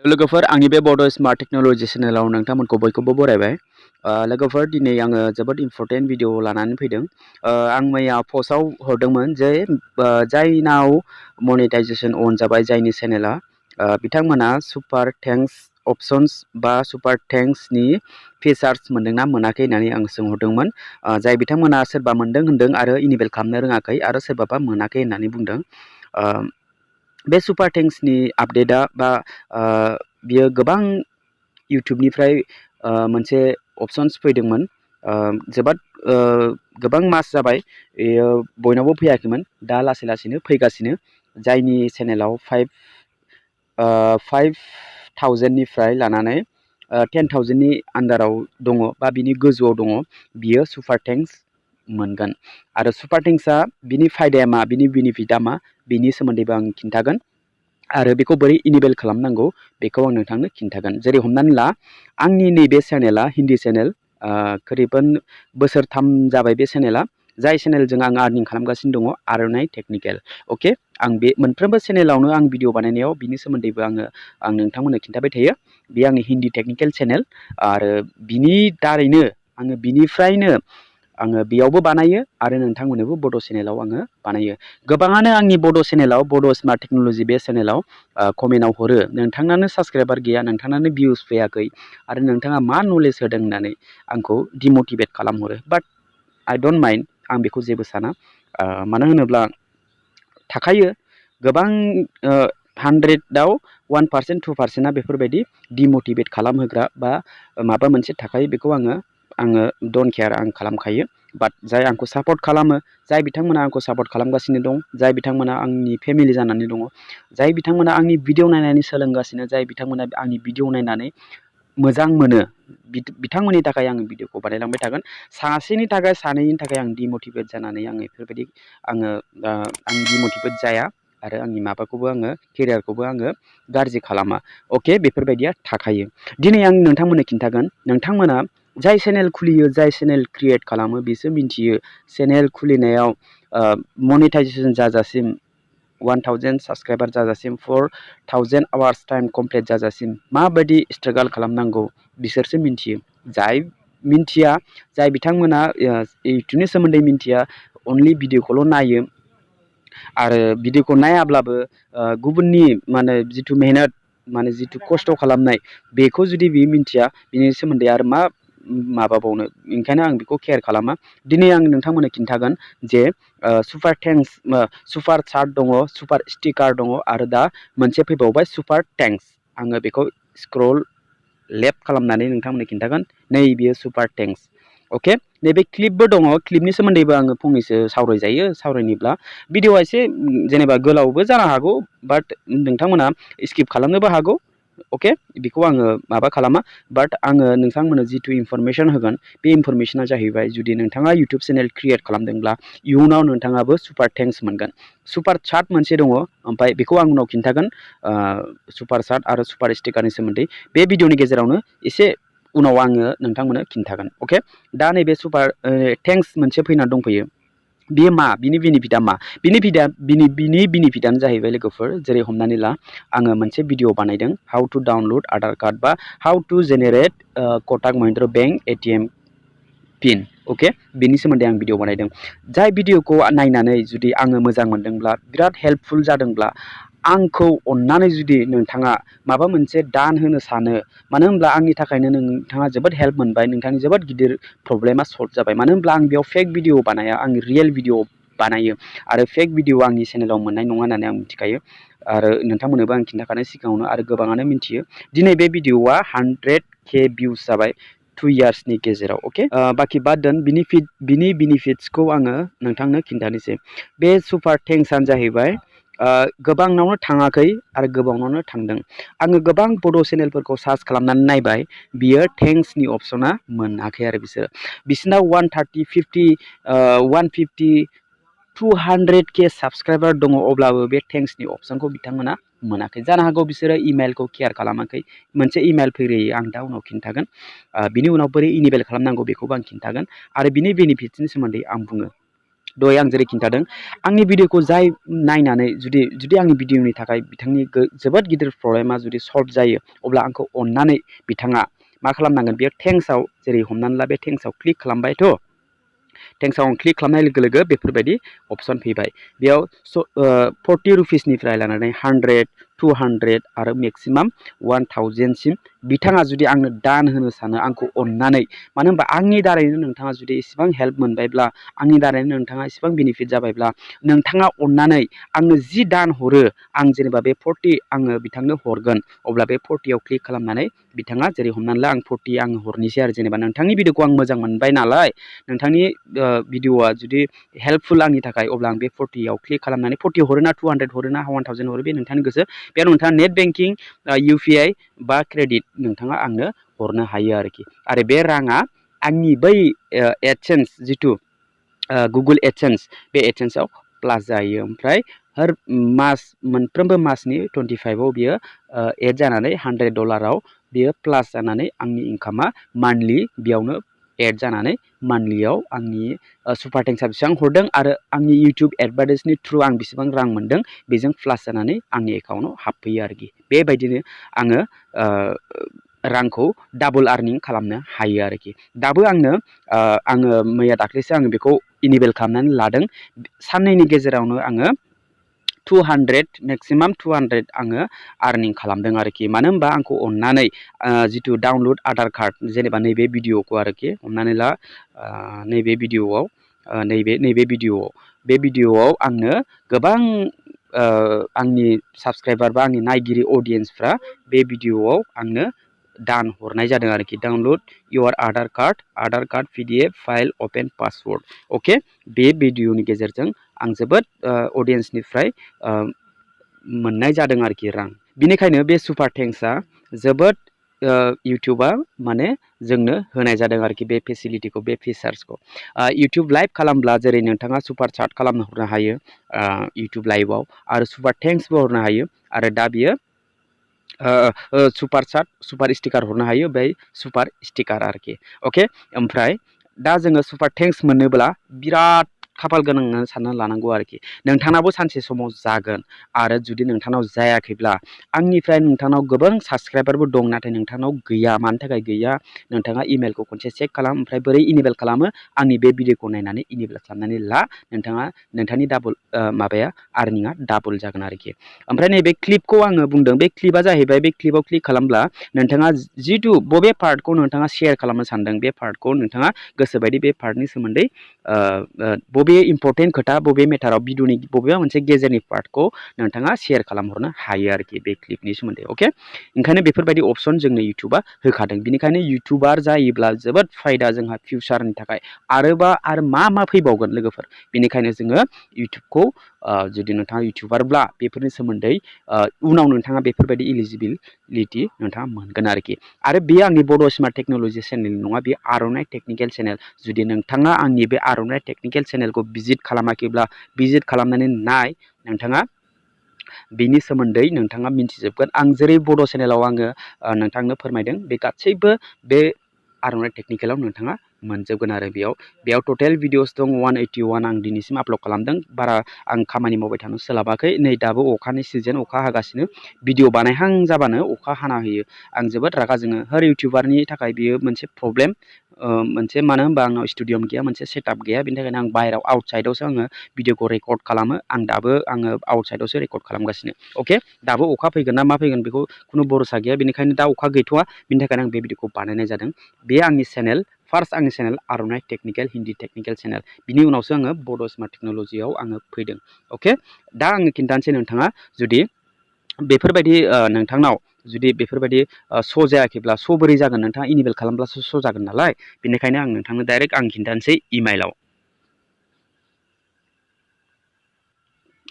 लोगोफोर आंनि बे बड स्मार्ट टेक्नोलॉजी चेनेलाव नोंथांमोनखौ बयखौबो बरायबाय। लोगोफोर दिनै आङो जोबोद इम्पर्टेन्ट भिडिअ लानानै फैदों। आं मैया पस्टआव हरदोंमोन जे जायनाव मनेटाइजेशन अन जाबाय जायनि चेनेला बिथांमोना सुपार थेंक्स अपशन्स बा सुपार थेंक्सनि फिचार्स मोनदोंना मोनाखै होननानै आं सोंहरदोंमोन। जाय बिथांमोना सोरबा मोनदों होनदों आरो इनेबल खालामनो रोङाखै आरो सोरबाबा मोनाखै होननानै बुंदों। बे सुपार थेंक्सनि आपडेटआ बा बियो गोबां इउटुबनिफ्राय मोनसे अपशन्स फैदोंमोन। जोबोद गोबां मास जाबाय बेयो बयनावबो फैयाखैमोन, दा लासै लासैनो फैगासिनो। जायनि चेनेलाव 5,000निफ्राय लानानै 10,000नि आन्दाराव दङ बा बिनि गोजौआव दङ, बियो सुपार थेंक्स मोनगोन। आरो सुपार थेंक्सआ बिनि फायदाया मा, बिनि बेनिफिटआ मा, बिनि सोमोन्दैबो आं खिन्थागोन। आरो बेखौ बोरै इनेबल खालामनांगौ बेखौ आं नोंथांनो खिन्थागोन। जेरै हमनानै ला आंनि नैबे चेनेला हिन्दी चेनेल, करिबन बोसोरथाम जाबाय बे चेनेला, जाय चेनेलजों आं आर्निं खालामगासिनो दङ आर'नाइ टेक्निकेल। अके, आं बे मोनफ्रोमबो चेनेलावनो आं भिडिअ बानायनायाव बिनि सोमोन्दैबो आं नोंथांमोननो खिन्थाबाय थायो। बे आंनि हिन्दी टेक्निकेल चेनेल आरो बिनि दारैनो बिनिफ्रायनो आङो बेयावबो बानायो आरो नोंथांमोननोबो बड' चेनेलाव आङो बानायो। गोबाङानो आंनि बड' चेनेलाव, बड' स्मार्ट टेक्नोलॉजी बे चेनेलाव कमेन्टआव हरो नोंथांनानो साबस्क्राइबार गैया, नोंथांनानो भिउस फैयाखै आरो नोंथाङा मा नलेज होदों होननानै आंखौ डिमटिभेट खालामहरो। बाट आइ डोन्ट माइन्ड, आं बेखौ जेबो साना। मानो होनोब्ला थाखायो गोबां 100आव 1%, 2%आ बेफोरबायदि डिमटिभेट खालामहोग्रा बा माबा मोनसे थाखायो, बेखौ आङो डोन्ट केयार, आं खालामखायो। बाट जाय आंखौ सापर्ट खालामो, जाय बिथांमोना आंखौ सापर्ट खालामगासिनो दं, जाय बिथांमोना आंनि फेमिलि जानानै दङ, जाय बिथांमोना आंनि भिडिअ नायनानै सोलोंगासिनो, जाय बिथांमोना आंनि भिडिअ नायनानै मोजां मोनो, बिथांमोननि थाखाय आङो भिडिअखौ बानायलांबाय थागोन। सासेनि थाखाय सानैनि थाखाय आं डिमटिभेट जानानै बेफोरबायदि आं डिमटिभेट जाया आरो आंनि माबाखौबो केरियारखौबो गाज्रि खालामा। अके, बेफोरबायदिया थाखायो। दिनै आं नोंथांमोननो खिन्थागोन, नोंथांमोना जाय चेनेल खुलियो, जाय चेनेल क्रिएट खालामो, बिसो मिन्थियो चेनेल खुलिनायाव मनेटाइजेशन जाजासिम, 1000 साबस्क्राइबार जाजासिम, 4000 आवार्स टाइम कमप्लिट जाजासिम माबायदि स्ट्रागल खालामनांगौ बिसोरसो मिन्थियो। जाय मिन्थिया, जाय बिथांमोना इउटुबनि सोमोन्दै मिन्थिया, अनलि भिडिअखौल' नायो आरो भिडिअखौ नायाब्लाबो गुबुननि जिथु मेहनत, जिथु खस्थ' खालामनाय, बेखौ जुदि बियो मिन्थिया, बिनि सोमोन्दै आरो मा माबाबावनो, ओंखायनो आं बेखौ केयार खालामा। दिनै आं नोंथांमोननो खिन्थागोन जे सुपार थेंक्स, सुपार चार्ट दङ, सुपार स्टिकार दङ आरो दा मोनसे फैबावबाय सुपार थेंक्स। आङो बेखौ स्क्रल लेफ्ट खालामनानै नोंथांमोननो खिन्थागोन, नै बियो सुपार थेंक्स। अके, नैबे क्लिपबो दङ, क्लिपनि सोमोन्दैबो आङो फंनैसो सावरायजायो। सावरायनोब्ला भिडिअआ एसे जेनेबा गोलावबो जानो हागौ, बाट नोंथांमोना स्किप खालामनोबो हागौ। अके, बेखौ आङो माबा खालामा, बाट आङो नोंथांमोननो जिथु इनफरमेसन होगोन, बे इनफरमेसना जाहैबाय, जुदि नोंथाङा इउटुब चेनेल क्रिएट खालामदोंब्ला इयुनाव नोंथाङाबो सुपार थेंक्स मोनगोन। सुपार चार्ट मोनसे दङ, ओमफ्राय बेखौ आं उनाव खिन्थागोन, सुपार चार्ट आरो सुपार स्टिकारनि सोमोन्दै बे भिडिअनि गेजेरावनो एसे उनाव आङो नोंथांमोननो खिन्थागोन। अके, दा नैबे सुपार थेंक्स मोनसे फैनानै दंफैयो, बियो मा, बिनि बेनिफिटआ मा? बिनि बेनिफिटआनो जाहैबाय लोगोफोर, जेरै हमनानै ला आङो मोनसे भिडिअ बानायदों, how to download Aadhaar card बा how to generate Kotak Mahindra bank ATM PIN. Okay, बेनि सोमोन्दै आं भिडिअ बानायदों। जाय भिडिअखौ नायनानै जुदि आङो मोजां मोनदोंब्ला, बिराद हेल्पफुल जादोंब्ला, आंखौ अननानै जुदि नोंथाङा माबा मोनसे दान होनो सानो, मानो होनब्ला आंनि थाखायनो नोंथाङा जोबोद हेल्प मोनबाय, नोंथांनि जोबोद गिदिर प्रब्लेमा सल्भ जाबाय। मानो होनब्ला आं बेयाव फेक भिडिअ बानाया, आं रियेल भिडिअ बानायो आरो फेक भिडिअ आंनि चेनेलाव मोननाय नङा होननानै आं मिथिखायो आरो नोंथांमोननोबो आं खिन्थाखानाय सिगाङावनो, आरो गोबाङानो मिन्थियो। दिनै बे भिडिअआ 100K भिउस जाबाय 2 इयार्सनि गेजेराव। अके, बाखि बाद दोन, बिनि बेनिफिट्सखौ आङो नोंथांनो खिन्थानोसै। बे सुपार थेंक्सआनो जाहैबाय गोबांनावनो थाङाखै आरो गोबांनावनो थांदों। आङो गोबां बड' चेनेलफोरखौ सार्च खालामनानै नायबाय, बियो थेंक्सनि अपसना मोनाखै आरो बिसोरना 130, 50, 150, 200K साबस्क्राइबार दङ, अब्लाबो बे थेंक्सनि अपसनखौ बिथांमोना मोनाखै। जानो हागौ बिसोरो इमेलखौ केयार खालामाखै। मोनसे इमेल फैग्रोयो, आं दा उनाव खिन्थागोन। बिनि उनाव बोरै इनेबल खालामनांगौ बेखौबो आं खिन्थागोन आरो बिनि बेनिफिट्सनि सोमोन्दै आं बुङो। दहाय आं जेरै खिन्थादों आंनि भिडिअखौ जाय नायनानै जुदि आंनि भिडिअनि थाखाय बिथांनि जोबोद गिदिर प्रब्लेमा जुदि सल्भ जायो अब्ला आंखौ अननानै बिथाङा मा खालामनांगोन बेयो थेंक्सआव जेरै हमनानै ला बे थेंक्सआव क्लिक खालामबायथ' थेंक्सआव आं क्लिक खालामनाय लोगो लोगो बेफोरबायदि अपसन फैबाय बेयाव 40 रुपिसनिफ्राय लानानै 100 200 आरो मेक्सिमाम 1000 सिम बिथाङा जुदि आंनो दान होनो सानो आंखौ अननानै मानो होनबा आंनि दारैनो नोंथाङा जुदि इसेबां हेल्प मोनबायब्ला आंनि दारैनो नोंथाङा इसेबां बेनिफिट जाबायब्ला नोंथाङा अननानै आंनो जि दान हरो आं जेनेबा बे 40 आङो बिथांनो हरगोन अब्ला बे 40 आव क्लिक खालामनानै बिथाङा जेरै हमनानै ला आं 40 आं हरनोसै आरो जेनेबा नोंथांनि भिडिअखौ आं मोजां मोनबाय नालाय नोंथांनि भिडिअआ जुदि हेल्पफुल आंनि थाखाय अब्ला आं बे 40 आव क्लिक खालामनानै 40 हरोना 200 हरोना 1000 हरो बे नोंथांनि गोसो बेयाव नोंथाङा नेट बेंकिं UPI बा क्रेडिट नोंथाङा आंनो हरनो हायो आरोखि आरो बे राङा आंनि बै एडसेन्स जिथु गुगोल एडसेन्स बे एडसेन्सआव प्लास जायो ओमफ्राय हर मास मोनफ्रोमबो मासनि 25 आव बियो एड जानानै $100 बियो प्लास जानानै आंनि इनकामा मान्थलि बेयावनो एड जानानै मान्थलियाव आंनि सुपार थेंक्सआ बेसेबां हरदों आरो आंनि इउटुब एडभार्टाइजनि थ्रु आं बेसेबां रां मोनदों बेजों प्लास जानानै आंनि एकाउन्टाव हाबफैयो आरोखि बेबायदिनो आङो रांखौ डाबल आर्निं खालामनो हायो आरोखि दाबो आङो मैया दाख्लैसो आङो बेखौ इनेबल खालामनानै लादों साननैनि गेजेरावनो आङो 200 मेक्सिमाम 200 आङो आर्निं खालामदों आरोखि मानो होनबा आंखौ अननानै जिथु डाउनलड आधार कार्ड जेनेबा नैबे भिडिअखौ आरोखि हमनानै ला नैबे भिडिअआव बे भिडिअआव आंनो गोबां आंनि साबसक्राइबार बा आंनि नायगिरि अडियेन्सफ्रा बे भिडिअआव आंनो दान हरनाय जादों आरोखि download your Aadhaar card PDF file open password okay बे भिडिअनि गेजेरजों आं जोबोद अडियेन्सनिफ्राय मोननाय जादों आरोखि रां बिनिखायनो बे सुपार थेंक्सआ जोबोद इउटुबा माने जोंनो होनाय जादों आरोखि बे फेसिलिटिखौ बे फिचार्सखौ इउटुब लाइभ खालामब्ला जेरै नोंथाङा सुपार चाट खालामनो हरनो हायो इउटुब लाइभआव आरो सुपार थेंक्सबो हरनो हायो आरो दा बियो सुपार चाट सुपार स्टिकार हरनो हायो ओमफ्राय सुपार स्टिकार आरोखि अके ओमफ्राय दा जोङो सुपार थेंक्स मोनोब्ला बिराद खाफाल गोनां सानना लानांगौ आरोखि नोंथांनाबो सानसे समाव जागोन आरो जुदि नोंथांनाव जायाखैब्ला आंनिफ्राय नोंथांनाव गोबां साबसक्राइबारबो दं नाथाय नोंथांनाव गैया मानि थाखाय गैया नोंथाङा इमेलखौ खनसे चेक खालाम ओमफ्राय बोरै इनेबल खालामो आंनि बे भिडिअखौ नायनानै इनेबल खालामनानै ला नोंथांनि डाबल माबाया आर्निंआ डाबल जागोन आरोखि ओमफ्राय नैबे क्लिपखौ आङो बुंदों बे क्लिपआ जाहैबाय बे क्लिपआव क्लिक खालामब्ला नोंथाङा जिथु बबे पार्टखौ नोंथाङा शेयार खालामनो सानदों बे पार्टखौ नोंथाङा गोसोबायदि बे पार्टनि सोमोन्दै बबे इम्पर्टेन्ट खोथा बबे मेटाराव भिडिअनि बबेबा मोनसे गेजेरनि पार्टखौ नोंथाङा शेयार खालामहरनो हायो आरोखि बे क्लिपनि सोमोन्दै अके ओंखायनो बेफोरबायदि अपसन जोंनो इउटुबा होखादों बेनिखायनो इउटुबार जायोब्ला जोबोद फायदा जोंहा फिउचारनि थाखाय आरो मा फैबावगोन लोगोफोर बेनिखायनो जोङो इउटुबखौ जुदि नोंथाङा इउटुबारब्ला बेफोरनि सोमोन्दै उनाव नोंथाङा बेफोरबायदि इलिजिबिलिटि नोंथाङा मोनगोन आरोखि आरो बेयो आंनि बड' स्मार्ट टेक्न'लजि चेनेल नङा बे आर'नाइ टेक्निकेल चेनेल जुदि नोंथाङा आंनि बे आर'नाइ टेक्निकेल चेनेलखौ भिजिट खालामाखैब्ला भिजिट खालामनानै नाय नोंथाङा बेनि सोमोन्दै नोंथाङा मिन्थिजोबगोन आं जेरै बड' चेनेलाव आङो नोंथांनो फोरमायदों बे गासैबो बे आर'नाइ टेक्निकेलाव नोंथाङा मोनजोबगोन आरो बेयाव टटेल भिडिअस दं 181 आं दिनैसिम आपल'ड खालामदों बारा आं खामानि मावबाय थानो सोलाबाखै नै दाबो अखानि सिजन अखा हागासिनो भिडिअ बानायहां जाबानो अखा हाना होयो आं जोबोद रागा जोङो हर इउटुबारनि थाखाय बियो मोनसे प्रब्लेम मोनसे मानो होनबा आंनाव स्टुडिअ गैया मोनसे सेटआप गैया बेनि थाखायनो आं बाहेरायाव आउटसाइडआवसो आङो भिडिअखौ रेकर्ड खालामो आं दाबो आङो आउटसाइडआवसो रेकर्ड खालामगासिनो अके दाबो अखा फैगोन ना मा फैगोन बेखौ खुनु भरोसा गैया बेनिखायनो दा अखा गैथ'वा बेनि थाखायनो आं बे भिडिअखौ बानायनाय जादों बे आंनि चेनेल फार्स्ट आंनि चेनेल आर'नाइ टेक्निकेल हिन्दी टेक्निकेल चेनेल बिनि उनावसो आङो बड' स्मार्ट टेक्न'लजियाव आङो फैदों अके दा आङो खिन्थानोसै नोंथाङा जुदि बेफोरबायदि नोंथांनाव जुदि बेफोरबायदि श' जायाखैब्ला श' बोरै जागोन नोंथाङा इनेबल खालामब्लासो श' जागोन नालाय बेनिखायनो आं नोंथांनो डाइरेक्ट आं खिन्थानोसै इमेलाव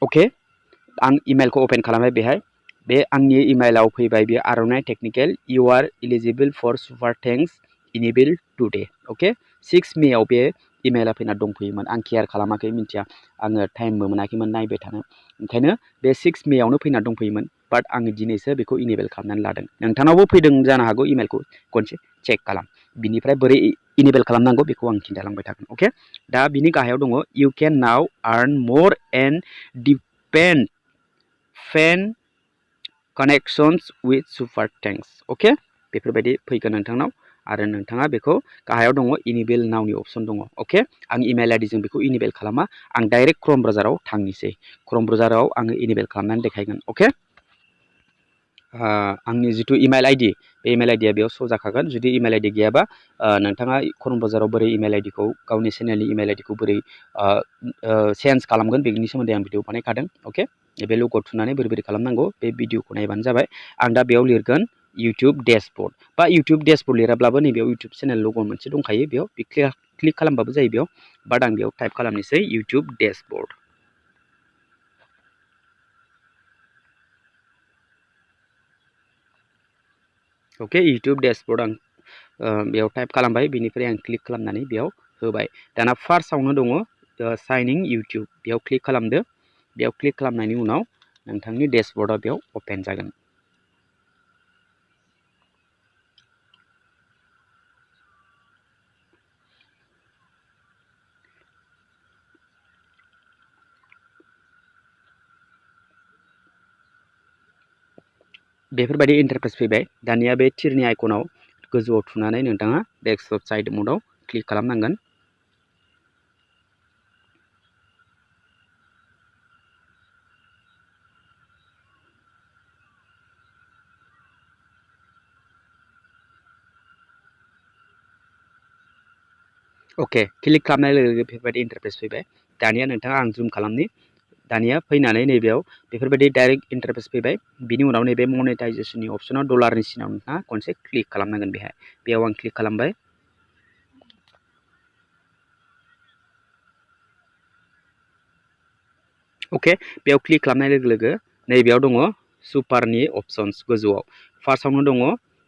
अके आं इमेलखौ अपेन खालामबाय बेहाय बे आंनि इमेलाव फैबाय बे आर'नाइ technical you are eligible for super thanks enable today okay 6 मेआव बे इमेला फैना दंफैयोमोन आं केयार खालामाखै मिन्थिया आङो टाइमबो मोनाखैमोन नायबाय थानो ओंखायनो बे 6 मेआवनो फैना दंफैयोमोन बाट आङो दिनैसो बेखौ इनेबल खालामनानै लादों नोंथांनावबो फैदों जानो हागौ इमेलखौ खनसे चेक खालाम बिनिफ्राय बोरै इनेबल खालामनांगौ बेखौ आं खिन्थालांबाय थागोन अके दा बिनि गाहायाव दङ you can now earn more and depend fan connections with super thanks okay बेफोरबायदि फैगोन नोंथांनाव आरो नोंथाङा बेखौ गाहायाव दङ इनेबल नावनि अपसन दङ अके आं इमेल आइडि जों बेखौ इनेबल खालामा आं डाइरेक्ट क्रोम ब्राउजाराव थांनिसै क्रोम ब्राउजाराव आङो इनेबल खालामनानै देखायगोन अके आंनि जितु इमेल आइडि बे इमेल आइडिया बेयाव श' जाखागोन जुदि इमेल आइडि गैयाबा नोंथाङा क्रोम ब्राउजाराव बोरै इमेल आइडिखौ गावनि चेनेलनि इमेल आइडिखौ बोरै चेन्ज खालामगोन बेनि सोमोन्दै आं भिडिअ बानायखादों अके बे लग आउट थुनानै बोरै खालामनांगौ बे भिडिअखौ नायबानो जाबाय आं दा बेयाव लिरगोन YouTube dashboard बा YouTube dashboard लिराब्लाबो नैबेयाव YouTube channel log मोनसे दंखायो बेयाव क्लिक खालामबाबो जायो बेयाव बाट आं बेयाव टाइप खालामनोसै YouTube dashboard okay YouTube dashboard आं बेयाव टाइप खालामबाय बिनिफ्राय आं क्लिक खालामनानै बेयाव होबाय दाना फार्स्टआवनो दङ साइन इन YouTube बेयाव क्लिक खालामदो बेयाव क्लिक खालामनायनि उनाव नोंथांनि डेशबर्डआ बेयाव ओपन जागोन बेफोरबायदि इन्टारफेस फैबाय दानिया बे थिरनि आइकनाव गोजौआव थुनानै नोंथाङा डेस्कटप साइड मोडआव क्लिक खालामनांगोन ओके क्लिक खालामनाय लोगो लोगो बेफोरबायदि इन्टारफेस फैबाय दानिया नोंथाङा आं जुम खालामनि दानिया फैनानै नैबेयाव बेफोरबायदि डाइरेक्ट इन्टारफेस फैबाय बिनि उनाव नैबे मनेटाइजेशननि अपसनाव डलारनि सिनाव नोंथाङा खनसे क्लिक खालामनांगोन बेयाव आं क्लिक खालामबाय ओके बेयाव क्लिक खालामनाय लोगो लोगो नैबेयाव दङ सुपारनि अपसन्स गोजौआव फार्स्टआवनो दङ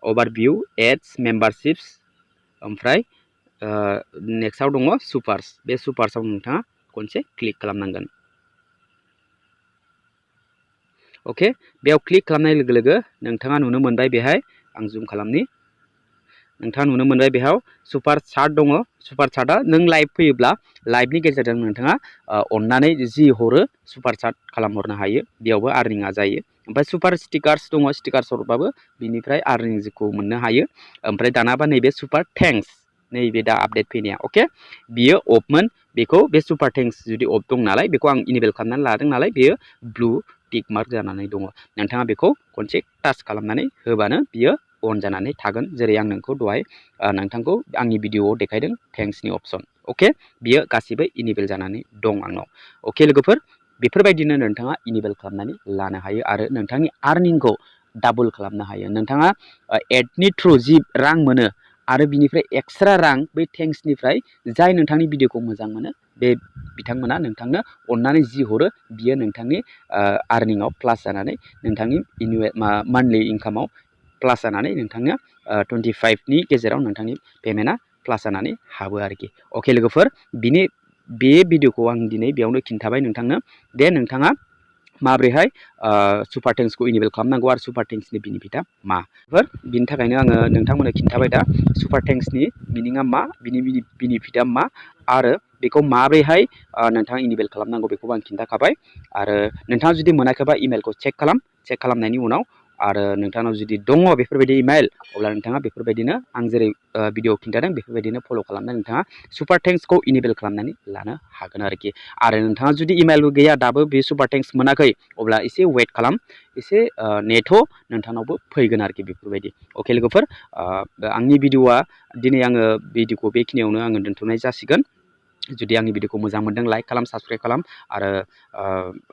अभारभिउ एड्स मेम्बारशिप्स ओमफ्राय नेक्स्टआव दङ सुपार्स बे सुपार्सआव नोंथाङा खनसे क्लिक खालामनांगोन ओके बेयाव क्लिक खालामनाय लोगो लोगो नोंथाङा नुनो मोनबाय बेहाय आं जुम खालामनि नोंथाङा नुनो मोनबाय बेयाव सुपार चार्ट दङ सुपार चार्टआ नों लाइभ फैयोब्ला लाइभनि गेजेरजों नोंथाङा अननानै जि हरो सुपार चार्ट खालामहरनो हायो बेयावबो आर्निंआ जायो ओमफ्राय सुपार स्टिकार्स दङ स्टिकार्स हरबाबो बिनिफ्राय आर्निंखौ मोननो हायो ओमफ्राय दानाबा नैबे सुपार थेंक्स नैबे दा आपडेट फैनाया ओके बियो अफमोन बेखौ बे सुपार थेंक्स जुदि अफ दं नालाय बेखौ आं इनेबल खालामनानै लादों नालाय बेयो ब्लु टिक मार्क जानानै दङ नोंथाङा बेखौ खनसे टाच खालामनानै होबानो बियो अन जानानै थागोन जेरै आं नोंखौ दहाय नोंथांखौ आंनि भिडिअआव देखायदों थेंक्सनि अपसन ओके बियो गासिबो इनेबल जानानै दं आंनाव ओके लोगोफोर बेफोरबायदिनो नोंथाङा इनेबल खालामनानै लानो हायो आरो नोंथांनि आर्निंखौ डाबल खालामनो हायो नोंथाङा एडनि थ्रु जि रां मोनो आरो बिनिफ्राय एक्सट्रा रां बै थेंक्सनिफ्राय जाय नोंथांनि भिडिअखौ मोजां मोनो बे बिथांमोना नोंथांनो अननानै जि हरो बियो नोंथांनि आर्निंआव प्लास जानानै नोंथांनि मान्थलि इनकामाव प्लास जानानै नोंथांनो 25नि गेजेराव नोंथांनि पेमेन्टआ प्लास जानानै हाबो आरोखि ओके लोगोफोर बे भिडिअखौ आं दिनै बेयावनो खिन्थाबाय नोंथांनो दे नोंथाङा माब्रैहाय सुपार थेंक्सखौ इनेबल खालामनांगौ आरो सुपार थेंक्सनि बेनिफिटआ मा बिनि थाखायनो आङो नोंथांमोननो खिन्थाबाय दा सुपार थेंक्सनि मिनिङा मा बिनि बेनिफिटआ मा आरो बेखौ माब्रैहाय नोंथाङा इनेबल खालामनांगौ बेखौबो आं खिन्थाखाबाय आरो नोंथाङा जुदि मोनाखैबा इमेलखौ चेक खालामनायनि उनाव आरो नोंथांनाव जुदि दङ बेफोरबायदि इमेल अब्ला नोंथाङा बेफोरबायदिनो आं जेरै भिडिअ खिन्थादों बेफोरबायदिनो फल' खालामनानै नोंथाङा सुपार थेंक्सखौ इनेबल खालामनानै लानो हागोन आरोखि आरो नोंथाङा जुदि इमेलबो गैया दाबो बे सुपार थेंक्स मोनाखै अब्ला एसे वेट खालाम एसे नेथ' नोंथांनावबो फैगोन आरोखि बेफोरबायदि अके लोगोफोर आंनि भिडिअआ दिनै आङो भिडिअखौ बेखिनियावनो आङो दोनथ'नाय जासिगोन जुदि आंनि भिडिअखौ मोजां मोनदों लाइक खालाम साबस्क्राइब खालाम आरो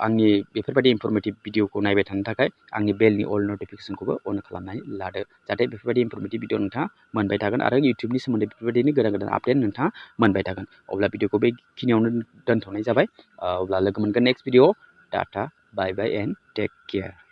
आंनि बेफोरबायदि इनफरमेटिभ भिडिअखौ नायबाय थानो थाखाय आंनि बेलनि अल नटिफिकेसनखौबो अन खालामनानै लादो जाहाथे बेफोरबायदि इनफरमेटिभ भिडिअ नोंथाङा मोनबाय थागोन आरो इउटुबनि सोमोन्दै बेफोरबायदिनो गोदान आपडेट नोंथाङा मोनबाय थागोन अब्ला भिडिअखौ बेखिनियावनो दोनथ'नाय जाबाय अब्ला लोगो मोनगोन next video tata bye bye and take care